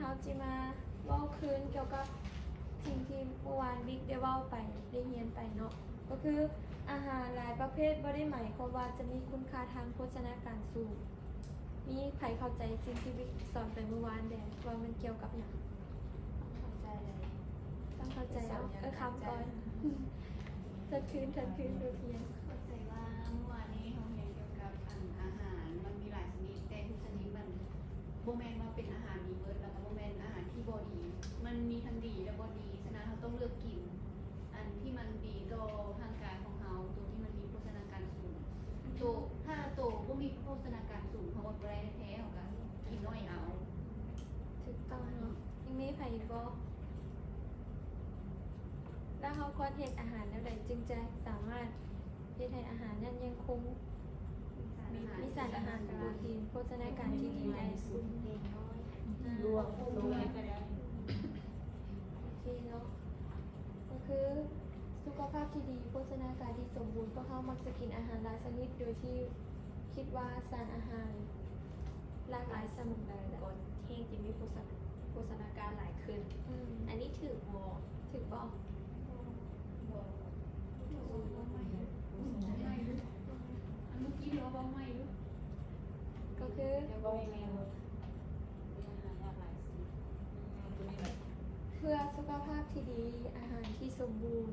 ເຮົາຊິມາເວົ້າຄືນກ່ຽວກັບສິ່ງທີ່ເມື່ອວານວິກໄດ້ເວົ້າໄປ, ໄດ້ຮຽນໄປເນາະ, ກໍຄືອາຫານຫຼາຍປະເພດບໍ່ໄດ້ໝາຍຄວາມວ່າຈະມີຄຸນຄ່າທາງໂພຊະນາການສູງ. ມີໃຜເຂົ້າໃຈສິ່ງທີ່ວິກສອນໄປເມື່ອວານແດ່ ວ່າມັນກ່ຽວກັບຫຍັງ? ເຂົ້າໃຈແລ້ວ. ຕ້ອງເຂົ້າໃຈເອົາ. ເອີ ຄຳກ່ອນ. ເທິດຄືນ, ເທິດຄືນບົດຮຽນ. ເຂົ້າໃຈວ່າເມື່ອວານນີ້ເຮົາຮຽນກ່ຽວກັບ ອັນ ອາຫານ ມັນມີຫຼາຍຊະນິດ, ແຕ່ທຸກຊະນິດມັນບໍ່ແມ່ນວ່າເປັນອາຫານດີເບິດ ແລ້ວກໍບໍ່ແມ່ນອາຫານທີ່ບໍ່ດີ. ມັນມີທັງດີ ແລະ ບໍ່ດີ. ສະນັ້ນເຮົາຕ້ອງເລືອກກິນອັນທີ່ມັນດີຕໍ່ຮ່າງກາຍຂອງເຮົາ, ໂຕທີ່ມັນມີໂພຊະນາການສູງ. ໂຕ ຖ້າໂຕບໍ່ມີໂພຊະນາການສູງ, ເຮົາອົດບໍ່ໄດ້ແທ້, ເຮົາກໍກິນໜ້ອຍເອົາ. ຖືກຕ້ອງເນາະ. ຍັງມີໃຜອີກບໍ່? ແລ້ວເຮົາຄວນເຮັດອາຫານແນວໃດຈຶ່ງຈະສາມາດເຮັດໃຫ້ອາຫານນັ້ນຍັງຄົງມີ ມີສານອາຫານ, ໂປຣຕີນ, ໂພຊະນາການທີ່ດີໄດ້? ອືມ ລວມ ລວມກໍໄດ້. ໂອເຄເນາະ, ກໍຄືສຸຂະພາບທີ່ດີ, ໂພຊະນາການທີ່ສົມບູນ. ພວກເຮົາມັກຈະກິນອາຫານຫຼາຍຊະນິດໂດຍທີ່ຄິດວ່າສານອາຫານຫຼາກຫຼາຍສ່ຳໃດ ກໍແຮ່ງຈະມີໂພຊະ ໂພຊະນາການຫຼາຍຂຶ້ນ. ອືມ ອັນນີ້ຖືກບໍ່? ຖືກບໍ່? ບໍ່. ອັນເມື່ອກີ້ນີ້ເວົ້າໃໝ່ຢູ່ ກໍຄື ເພື່ອສຸຂະພາບທີ່ດີ, ອາຫານທີ່ສົມບູນ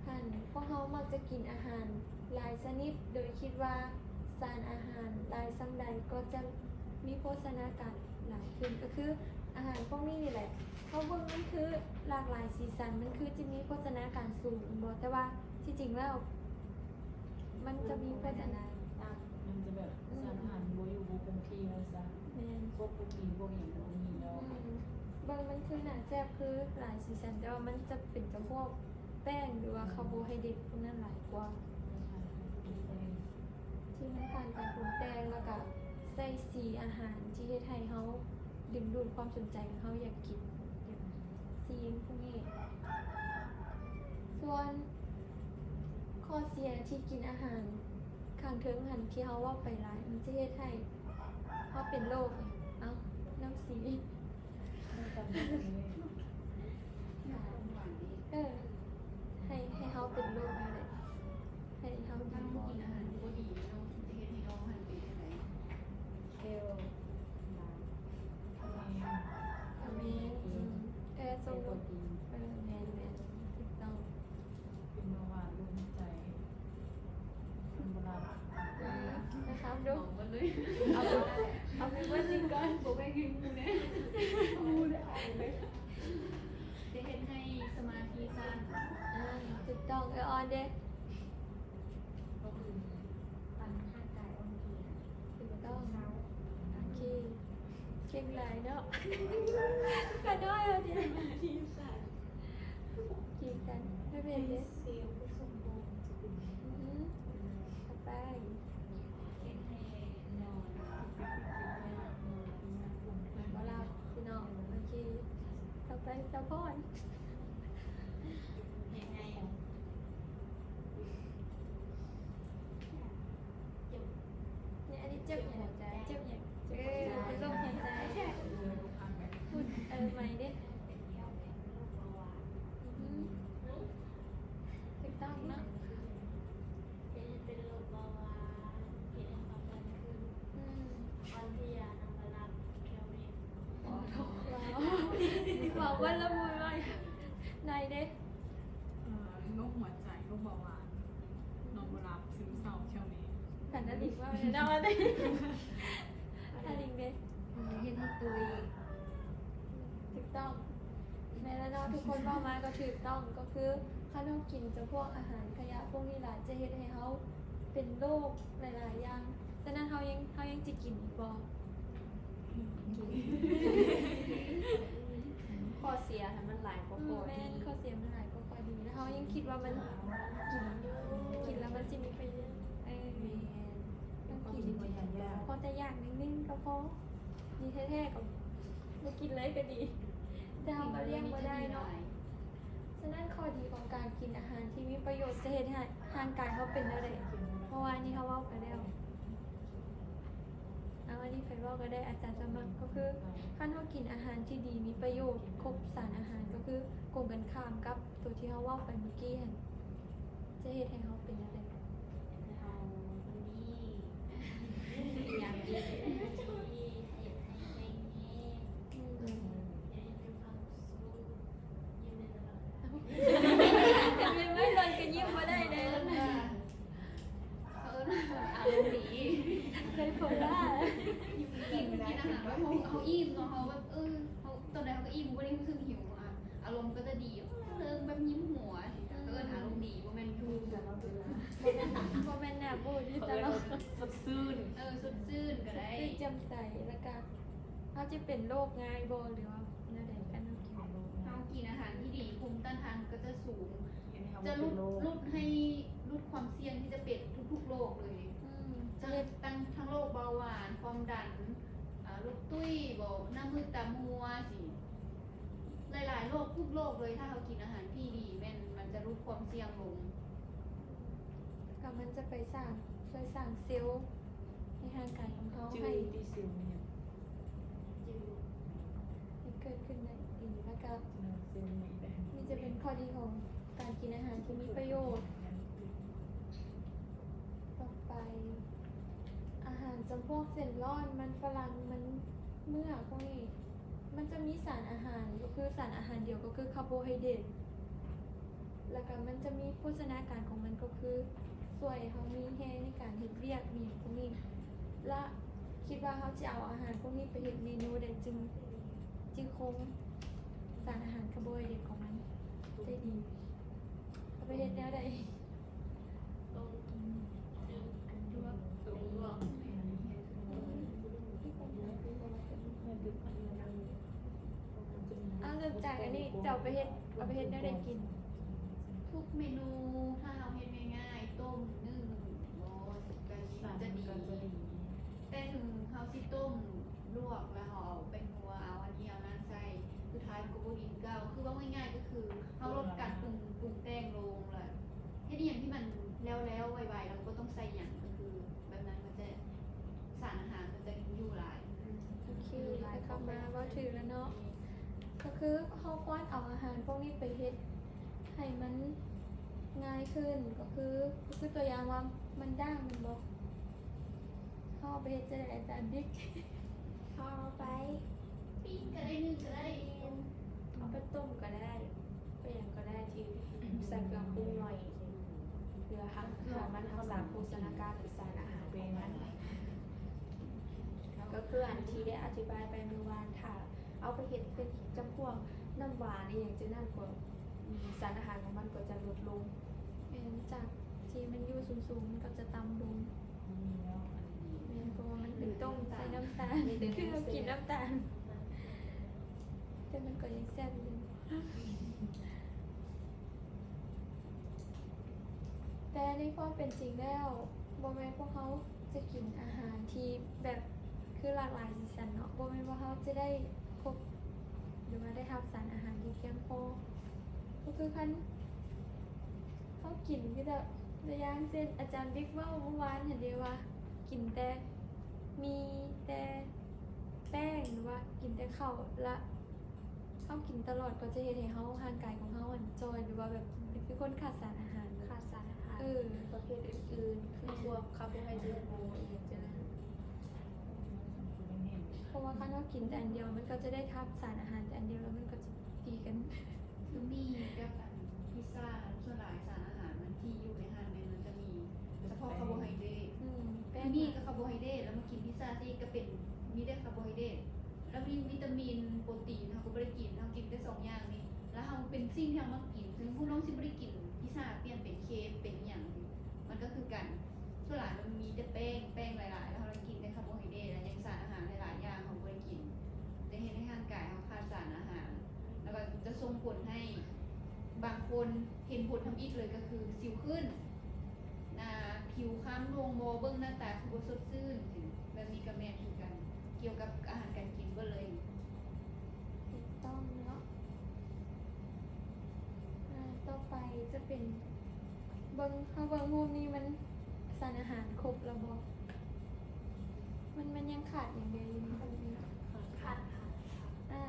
ຫັ້ນ, ພວກເຮົາມັກຈະກິນອາຫານຫຼາຍຊະນິດ ໂດຍຄິດວ່າສານອາຫານຫຼາຍສ່ຳໃດກໍຈະມີໂພຊະນາການຫຼາຍຂຶ້ນ. ກໍຄືອາຫານພວກນີ້ນີ້ແຫຼະ, ເຮົາເບິ່ງມັນຄືຫຼາກຫຼາຍສີສັນ, ມັນຄືຈະມີໂພຊະນາການສູງແມ່ນບໍ່? ແຕ່ວ່າທີ່ຈິງແລ້ວ ມັນຈະມີໂພຊະນາການຕ່າງ, ມັນຈະແບບ ອືມ ສານອາຫານບໍ່ຢູ່ ບໍ່ຄົງທີ່ວ່າຊະ. ແມ່ນ. ພວກໂປຣຕີນ ພວກຫຍັງມັນມີແລ້ວ. ອືມ ເບິ່ງມັນຄືໜ້າແຊບ, ຄືຫຼາຍສີສັນ, ແຕ່ວ່າມັນຈະເປັນຈຳພວກແປ້ງ ຫຼືວ່າຄາໂບໄຮເດຣດພວກນັ້ນຫຼາຍກວ່າ ອືມ ທີ່ມັນຜ່ານການປຸງແຕ່ງ ແລ້ວກະໃສ່ສີອາຫານທີ່ເຮັດໃຫ້ເຮົາດຶງດູດຄວາມສົນໃຈ, ເຮົາຢາກກິນ ຢາກຊີມພວກນີ້. ສ່ວນຂໍ້ເສຍທີ່ກິນອາຫານຂ້າງເທິງຫັ້ນ ທີ່ເຮົາເວົ້າໄປຫຼາຍ, ມັນຈະເຮັດໃຫ້ເຮົາເປັນໂລກ ເອົ້າ ນ້ຳສີ ເອີ ໃຫ້ ໃຫ້ເຮົາເປັນໂລກນັ້ນແຫຼະ. ໃຫ້ເຮົາກິນ ຖ້າເຮົາກິນອາຫານບໍ່ດີເນາະ ມັນຈະເຮັດໃຫ້ເຮົາຫັ້ນເປັນຈັ່ງໃດ? ເຊວ ອາເມນ ອືມ ເອີ ສົ່ງ ເອີ ແມ່ນໆ ຖືກຕ້ອງ ເປັນເບົາຫວານ ໂລກຫົວໃຈ ນອນບໍ່ຫຼັບ ອືມ ນະຄະ ເອົາເບິດເລີຍ ເອົາ ເອົາໄປເບິດນີ້ກ່ອນ ບໍ່ແບ່ງໃຫ້ໝູ່ແດ່ ໝູ່ໄດ້ເອົາໄປ ຈະເຮັດໃຫ້ສະມາທິສັ້ນ ອືມ ຖືກຕ້ອງ ເອີ ອອນເດ້. ກໍຄືປັນຮ່າງກາຍອ່ອນເພຍ ຖືກຕ້ອງ ເຊົາ ໂອເຄ ເກັ່ງຫຼາຍເນາະ ຂະນ້ອຍເຮົານີ້ ທີ່ສັນ ກີກັນ ແມ່ນເດ້ ເຊວບໍ່ສົມບູນ ອືຮຶ ຕໍ່ໄປ ເຮັດໃຫ້ນອນ ນອນບໍ່ຫຼັບພີ່ນ້ອງ ໂອເຄ ຕໍ່ໄປ ສາວພອນ ເຮັດໃຫ້ ເຈັບ ນີ້ ອັນນີ້ເຈັບຫຍັງ? ເຈັບຫົວໃຈ ເຈັບຫຍັງ? ເອີ ເປັນໂລກຫົວໃຈ ເອີ ໃໝ່ເດ້ ເປັນແອວ ເປັນໂລກເບົາຫວານ ອືຮຶ ຖືກຕ້ອງເນາະ ເຮັດໃຫ້ເປັນໂລກເບົາຫວານ ເຮັດໃຫ້ຄວາມດັນຂຶ້ນ ອືມ ອ່ອນເພຍ ນອນບໍ່ຫຼັບ ແຂ້ວເມັນ ວ້າວ ເວົ້າເບິດລະໝູ່ໄວ້ ໃນເດ້ ເອີ ໂລກຫົວໃຈ ໂລກເບົາຫວານ ນອນບໍ່ຫຼັບ ຊຶມເສົ້າ ແຂ້ວເມັນ ຄັນອາລິງເວົ້າແນ່ນອນ ອາລິງເດ້ ເຮັດໃຫ້ຕຸ້ຍ ຖືກຕ້ອງ ແມ່ນແລ້ວເນາະ ທຸກຄົນເວົ້າມາກໍຖືກຕ້ອງ ກໍຄືຄັນເຮົາກິນຈຳພວກອາຫານຂະຫຍະພວກນີ້ຫຼາຍ ຈະເຮັດໃຫ້ເຮົາເປັນໂລກຫຼາຍໆຢ່າງ ສະນັ້ນເຮົາຍັງ ເຮົາຍັງຈະກິນອີກບໍ່? ຂໍ້ເສຍຫັ້ນມັນຫຼາຍກວ່າ ອືມ ຂໍ້ດີ ແມ່ນ ຂໍ້ເສຍມັນຫຼາຍກວ່າຂໍ້ດີ ແລ້ວເຮົາຍັງຄິດວ່າມັນກິນ ກິນແລ້ວມັນຊິມີປະໂຫຍດ ເອີ ແມ່ນ ຕ້ອງກິນ ພໍແຕ່ຢາກໜ້ອຍໜຶ່ງກໍພໍ ດີແທ້ໆກໍບໍ່ກິນເລີຍກໍດີ ແຕ່ເຮົາກໍລ້ຽງບໍ່ໄດ້ເນາະ ສະນັ້ນຂໍ້ດີຂອງການກິນອາຫານທີ່ມີປະໂຫຍດຈະເຮັດໃຫ້ຮ່າງກາຍເຮົາເປັນແນວໃດ? ເພາະວ່າອັນນີ້ເຮົາເວົ້າໄປແລ້ວ ເອົາ ອັນນີ້ໃຜເວົ້າກໍໄດ້ ອາຈານສະໝັກ. ກໍຄືຄັນເຮົາກິນອາຫານທີ່ດີ ມີປະໂຫຍດ ຄົບສານອາຫານ ກໍຄືກົງກັນຂ້າມກັບໂຕທີ່ເຮົາເວົ້າໄປເມື່ອກີ້ຫັ້ນ ຈະເຮັດໃຫ້ເຮົາເປັນແນວໃດ? ເຮົາຄົນດີ ຢາກດີ ຢາກໃຫ້ແຂງແຮງ ອືມ ຢາກໃຫ້ມີຄວາມສຸກ ຍິ້ມໄດ້ຕະຫຼອດເວລາ. ເຫັນໄວໆ ລອນກໍຍິ້ມບໍ່ໄດ້ເດ້. ເຂົາເອີ້ນວ່າອາລົມດີ ໄບໂພລາ. ກິນ ກິນອາຫານແບບເຮົາ ເຮົາອີ່ມເນາະ ເຮົາແບບ ເອີ ເຮົາ ຕອນໃດເຮົາກໍອີ່ມ ບໍ່ໄດ້ຮູ້ສຶກຫິວ. ອາ ອາລົມກໍຈະດີ ເລີງແບບຍິ້ມຫົວ ເຂົາເອີ້ນອາລົມດີ ບໍ່ແມ່ນຢູ່ ບໍ່ແມ່ນ ບໍ່ແມ່ນໜ້າບູດຢູ່ຕະຫຼອດ ສົດຊື່ນ ເອີ ສົດຊື່ນກໍໄດ້ ສດຊື່ນແຈ່ມໃສ. ແລ້ວກະເຮົາຈະເປັນໂລກງ່າຍບໍ່ ຫຼືວ່າແນວໃດ? ຄັນເຮົາກິນ ເຮົາກິນອາຫານທີ່ດີ ພູມຕ້ານທານກໍຈະສູງ ຈະຫຼຸດ ຫຼຸດໃຫ້ ຫຼຸດຄວາມສ່ຽງທີ່ຈະເປັນທຸກໆໂລກເລີຍ. ອືມ ຈະເຮັດທັງ ທັງໂລກເບົາຫວານ ຄວາມດັນ ອາ ລູກຕຸ້ຍບໍ ນ້ຳມືກຕາມົວຊີ້ ຫຼາຍໆໂລກ ທຸກໂລກເລີຍ. ຖ້າເຮົາກິນອາຫານທີ່ດີ ແມ່ນມັນຈະຫຼຸດຄວາມສ່ຽງລົງ ແລ້ວມັນຈະໄປສ້າງ ຊ່ວຍສ້າງເຊວໃນຮ່າງກາຍຂອງເຮົາ ໃຫ້ ໃຫ້ເກີດຂຶ້ນໄດ້ດີ. ແລ້ວກໍ ນີ້ຈະເປັນຂໍ້ດີຂອງການກິນອາຫານທີ່ມີປະໂຫຍດ. ຕໍ່ໄປ ອາຫານຈຳພວກເສັ້ນລ້ອນ ມັນຝຣັ່ງ ມັນເມືອກ ພວກນີ້ ມັນຈະມີສານອາຫານ ກໍຄືສານອາຫານດຽວ ກໍຄືຄາໂບໄຮເດຣດ ແລ້ວກໍມັນຈະມີໂພຊະນາການຂອງມັນ ກໍຄືຊ່ວຍໃຫ້ເຮົາມີແຮງໃນການເຮັດວຽກ ມີຫຍັງພວກນີ້. ລະຄິດວ່າເຮົາຈະເອົາອາຫານພວກນີ້ໄປເຮັດເມນູໃດ ຈຶ່ງ ຈຶ່ງຄົງສານອາຫານຄາໂບໄຮເດຣດຂອງມັນໄດ້ດີ? ເອົາໄປເຮັດແນວໃດ? ຕົ້ມ ຕົ້ມລວກ ຕົ້ມລວກ. ເອົາ ເລີ່ມຈາກອັນນີ້ ເຈົ້າໄປເຮັດ ເອົາໄປເຮັດແນວໃດກິນ? ທຸກເມນູ ຖ້າເຮົາເຮັດງ່າຍໆ ຕົ້ມ ໜຶ້ງ ບໍ່ ກໍ ກໍຈະດີ ແຕ່ເຖິງເຮົາຊິຕົ້ມ ລວກ ແລ້ວເຮົາເອົາແປ້ງນົວ ເອົາອັນນີ້ ເອົານັ້ນໃສ່ ສຸດທ້າຍມັນກໍບໍ່ດີຄືເກົ່າ. ຄືເວົ້າງ່າຍໆ ກໍຄືເຮົາລົດການປຸງ ປຸງແຕ່ງລົງ ແລ້ວເຮັດອີ່ຫຍັງທີ່ມັນແລ້ວໆ ໄວໆ ແລ້ວບໍ່ຕ້ອງໃສ່ຫຍັງ ກໍຄືແບບນັ້ນ ມັນຈະ ສານອາຫານມັນຈະຢູ່ຫຼາຍ. ໂອເຄ ແລ້ວກໍມາເວົ້າຖືກແລ້ວເນາະ ກໍຄືເຮົາຄວນເອົາອາຫານພວກນີ້ໄປເຮັດໃຫ້ມັນງ່າຍຂຶ້ນ ກໍຄື ຄືຕົວຢ່າງວ່າມັນດ້າງແມ່ນບໍ່? ເຮົາເອົາໄປເຮັດຈັ່ງໃດອາຈານບິກ? ເຮົາເອົາໄປປີ້ງກໍໄດ້ ໜຶ້ງກໍໄດ້ ເອົາໄປຕົ້ມກໍໄດ້ ໄປຫຍັງກໍໄດ້ທີ່ໃສ່ເຄື່ອງປຸງໜ້ອຍ ເພື່ອຮັກ ໃຫ້ມັນຮັກສາໂພຊະນາການ ຫຼື ສານອາຫານຂອງມັນ. ກໍຄືອັນທີ່ໄດ້ອະທິບາຍໄປມື້ວານ ຖ້າເອົາໄປເຮັດເປັນຈຳພວກນ້ຳຫວານອີ່ຫຍັງຈັ່ງນັ້ນ ກໍ ສານອາຫານຂອງມັນກໍຈະຫຼຸດລົງ. ແມ່ນ ຈາກທີ່ມັນຢູ່ສູງໆ ມັນກໍຈະຕ່ຳລົງ. ແມ່ນ ເພາະວ່າມັນເປັນຕົ້ມໃສ່ນ້ຳຕານ ຄືເຮົາກິນນ້ຳຕານ ແຕ່ມັນກໍຍັງແຊບຢູ່. ແຕ່ໃນຄວາມເປັນຈິງແລ້ວ ບໍ່ແມ່ນພວກເຮົາຈະກິນອາຫານທີ່ແບບ ຄືຫຼາກຫຼາຍສີສັນເນາະ ບໍ່ແມ່ນວ່າເຮົາຈະໄດ້ຄົບ ຫຼືວ່າໄດ້ຮັບສານອາຫານທີ່ພຽງພໍ. ກໍຄືຄັນເຮົາກິນ ຄືແບບ ຕົວຢ່າງເຊັ່ນ ອາຈານບິກເວົ້າມື້ວານຫັ້ນເດ ວ່າກິນແຕ່ໝີ່ ແຕ່ແປ້ງ ຫຼືວ່າກິນແຕ່ເຂົ້າ ລະເຮົາກິນຕະຫຼອດ ກໍຈະເຮັດໃຫ້ເຮົາ ຮ່າງກາຍຂອງເຮົາຫັ້ນຈ່ອຍ ຫຼືວ່າແບບເປັນຄືຄົນຂາດສານອາຫານ ຂາດສານອາຫານ ເອີ ປະເພດອື່ນໆ ຄືພວກຄາໂບໄຮເດຣດ ແມ່ນ ບໍ່ ອີ່ຫຍັງຈັ່ງນັ້ນ. ເພາະວ່າຄັນເຮົາກິນແຕ່ອັນດຽວ ມັນກໍຈະໄດ້ຮັບສານອາຫານແຕ່ອັນດຽວ ແລ້ວມັນກໍຈະຕີກັນ. ຄືໝີ່ກັບອັນພິຊຊາ ສ່ວນຫຼາຍສານອາຫານມັນທີ່ຢູ່ໃນຫັ້ນແມ່ນມັນຈະມີສະເພາະຄາໂບໄຮເດຣດ ອືມ ແປ້ງ ຄືໝີ່ກໍຄາໂບໄຮເດຣດ ແລ້ວມາກິນພິຊຊາຊິກໍເປັນ ມີແຕ່ຄາໂບໄຮເດຣດ ແລ້ວມີວິຕາມິນ ໂປຣຕີນ ເຮົາກໍບໍ່ໄດ້ກິນ ເຮົາກິນແຕ່ສອງຢ່າງນີ້ ແລ້ວເຮົາເປັນສິ່ງທີ່ເຮົາມັກກິນ ເຖິງຜູ້ນ້ອງຊິບໍ່ໄດ້ກິນພິຊຊາ ປ່ຽນເປັນເຄບ ເປັນອີ່ຫຍັງ ມັນກໍຄືກັນ. ສ່ວນຫຼາຍມັນມີແຕ່ແປ້ງ ແປ້ງຫຼາຍໆ ແລ້ວເຮົາກິນແຕ່ຄາໂບໄຮເດຣດ ແລ້ວຍັງສານອາຫານຫຼາຍໆຢ່າງເຮົາບໍ່ໄດ້ກິນ ຈະເຮັດໃຫ້ຮ່າງກາຍເຮົາຂາດສານອາຫານ ແລ້ວກໍຈະສົ່ງຜົນໃຫ້ບາງຄົນເຫັນຜົນທຳອິດເລີຍ ກໍຄືສິວຂຶ້ນ ໜ້າຜິວຄ້ຳລົງ ບໍ່ ເບິ່ງໜ້າຕາຄືບໍ່ສົດຊື່ນ ແບບນີ້ກໍແມ່ນຄືກັນ ກ່ຽວກັບອາຫານການກິນເບິດເລີຍ. ຖືກຕ້ອງເນາະ. ອາ ຕໍ່ໄປຈະເປັນ ເບິ່ງ ເຮົາເບິ່ງຮູບນີ້ ມັນສານອາຫານຄົບແລ້ວບໍ່? ແ ມັນ ມັນຍັງຂາດຫຍັງແດ່ຢູ່ນີ້? ຂາດຜັກ. ອ່າ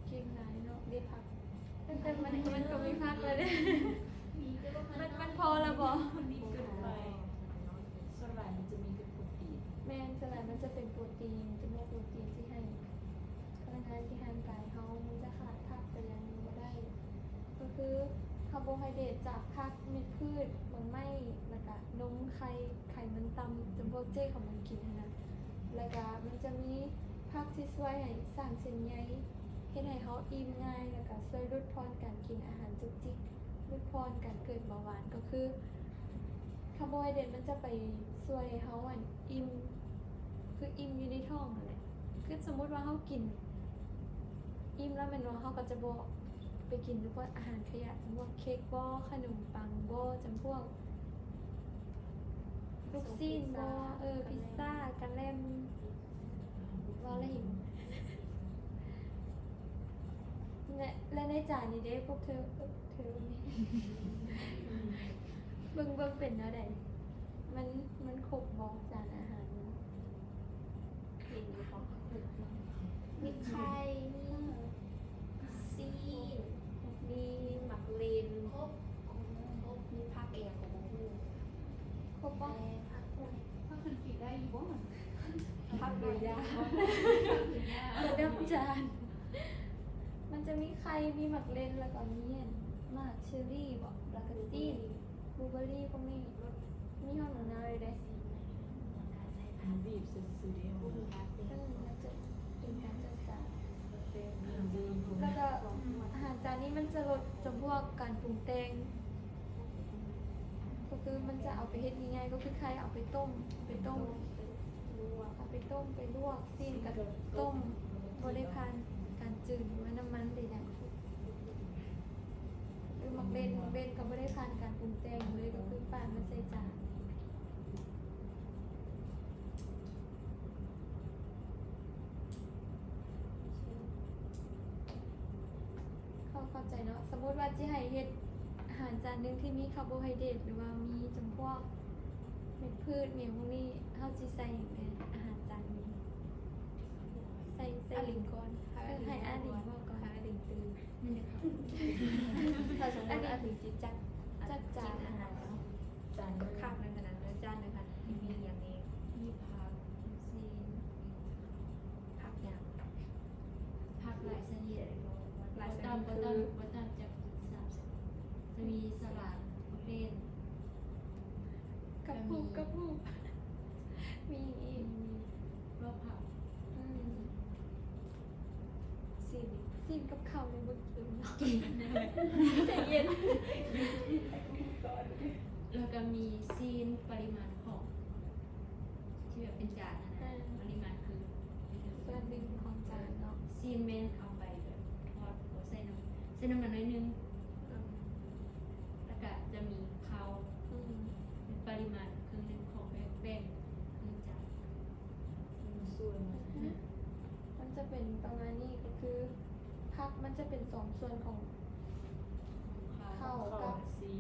ເກັ່ງຫຼາຍເນາະ ເດ ຜັກ. ແຕ່ ແຕ່ມັນ ມັນກໍມີຜັກແລ້ວເດ້. ມັນ ມັນພໍແລ້ວບໍ່? ດີເກີນໄປ. ສ່ວນຫຼາຍມັນຈະມີແຕ່ໂປຣຕີນ. ແມ່ນ, ສ່ວນຫຼາຍມັນຈະເປັນໂປຣຕີນ, ຈະມີໂປຣຕີນທີ່ໃຫ້ພະລັງງານທີ່ຮ່າງກາຍເຮົາ. ມັນຈະຂາດຜັກໄປຢ່າງໜຶ່ງບໍ່ໄດ້ ກໍຄືຄາໂບໄຮເດຣດຈາກຜັກ, ເມັດພືດ, ໝາກໄມ້, ແລ້ວກະນົມ, ໄຂ່, ໄຂມັນຕ່ຳ ຈຳພວກເຈເຂົາມັນກິນຫັ້ນນະ. ແລ້ວກະມັນຈະມີຜັກທີ່ຊ່ວຍໃຫ້ສ້າງເສັ້ນໃຍ ເຮັດໃຫ້ເຮົາອີ່ມງ່າຍ ແລ້ວກະຊ່ວຍຫຼຸດຜ່ອນການກິນອາຫານຈຸກຈິກ, ຫຼຸດຜ່ອນການເກີດເບົາຫວານ. ກໍຄືຄາໂບໄຮເດຣດມັນຈະໄປຊ່ວຍໃຫ້ເຮົາ ອັນ ອີ່ມ ຄືອີ່ມຢູ່ໃນທ້ອງຫັ້ນແຫຼະ. ຄືສົມມຸດວ່າເຮົາກິນອີ່ມແລ້ວແມ່ນບໍ່ ເຮົາກໍຈະບໍ່ໄປກິນຈຳພວກອາຫານຂະຫຍະ ຈຳພວກເຄັກບໍ ຂະໜົມປັງບໍ ຈຳພວກລູກຊີ້ນບໍ ເອີ ພິຊຊາ ກະແລັມ ເວົ້າແລ້ວຫິວ. ແລະ ແລະໃນຈານນີ້ເດ້ ພວກເທີ ເອີ ເທີ ເບິ່ງ ເບິ່ງເປັນແນວໃດ? ມັນ ມັນຄົບບໍ່ ສານອາຫານ? ເຫັນຢູ່ບໍ່? ມີໄຂ່ ມີຊີ້ນ ມີໝາກເລັ່ນ ຄົບ ຄົບ ມີຜັກອີ່ຫຍັງກໍບໍ່ຮູ້. ຄົບບໍ່? ແຕ່ຜັກ ຜັກຂຶ້ນປີໄດ້ຢູ່ບໍ່? ຜັກເຫຼືອຢາ ລະດັບຈານ. ມັນຈະມີໄຂ່ ມີໝາກເລັ່ນ ແລ້ວກໍມີອັນໝາກເຊີຣີບໍ ແລ້ວກໍຊີ້ນ ບລູເບີຣີ ພວກນີ້ ມີຮອດໝາກນາວຢູ່ເດ້. ບີບຊື່ໆເດ້. ເອີ ມັນຈະເປັນການຈັດສານ. ແລ້ວກໍອາຫານຈານນີ້ມັນຈະລົດຈຳພວກການປຸງແຕ່ງ ກໍຄືມັນຈະເອົາໄປເຮັດງ່າຍໆ ກໍຄືໄຂ່ເອົາໄປຕົ້ມ ໄປຕົ້ມ ເອົາໄປຕົ້ມ ໄປລວກ. ຊີ້ນກໍຕົ້ມ ບໍ່ໄດ້ຜ່ານການຈືດ ຫຼືວ່ານ້ຳມັນໃດໆ. ຄືໝາກເລັ່ນ ໝາກເລັ່ນກໍບໍ່ໄດ້ຜ່ານການປຸງແຕ່ງເລີຍ ກໍຄືປາດມາໃສ່ຈານ. ເຂົ້າ ເຂົ້າໃຈເນາະ. ສົມມຸດວ່າຊິໃຫ້ເຮັດອາຫານຈານໜຶ່ງທີ່ມີຄາໂບໄຮເດຣດ ຫຼືວ່າມີຈຳພວກເມັດພືດ ແມ່ນ ພວກນີ້ ເຮົາຊິໃສ່ຫຍັງແດ່ ອາຫານຈານໜຶ່ງ? ໃສ່ ໃສ່ ອາລິງກ່ອນ ໃຫ້ອາລິງເວົ້າກ່ອນ ໃຫ້ອາລິງຕື່ນ. ຖ້າສົມມຸດອາລິງຊິຈັດ ຈັດຈານອາຫານເນາະ ຈານກັບຄາບໜຶ່ງຫັ້ນນະ ເອີ ຈານໜຶ່ງຫັ້ນ ມີຫຍັງແດ່? ມີຜັກ ຊີ້ນ ຜັກຫຍັງ? ຜັກຫຼາຍຊະນິດ ຫຼາຍຊະນິດ ບໍ່ຕ່ຳ ບໍ່ຕ່ຳຈັກສາມຊະນິດ. ຈະມີສະຫຼັດ ຜັກເລັ່ນ ກັບຫູກ ກັບຫູກ ມີອີກ ມີລວກຜັກ ອືມ. ຊີ້ນ ຊີ້ນກັບເຂົ້ານີ້ບໍ່ກິນເນາະ ໃຈເຢັນ. ແລ້ວກໍມີຊີ້ນປະລິມານຂອງ ທີ່ແບບເປັນຈານຫັ້ນນະ ເອີ ປະລິມານຄືສ່ວນໜຶ່ງຂອງຈານເນາະ. ຊີ້ນແມ່ນເອົາໄປແບບທອດ ໃສ່ນ້ຳ ໃສ່ນ້ຳມັນໜ້ອຍໜຶ່ງ ອືມ ແລ້ວກໍຈະມີເຂົ້າ ອືມ ເປັນປະລິມານເຄິ່ງໜຶ່ງຂອງແປ້ງ ແປ້ງເຄິ່ງຈານ. ອືມ ສ່ວນ ອືຮຶ ມັນຈະເປັນປະມານນີ້ ກໍຄື ຜັກມັນຈະເປັນສອງສ່ວນຂອງເຂົ້າກັບຊີ້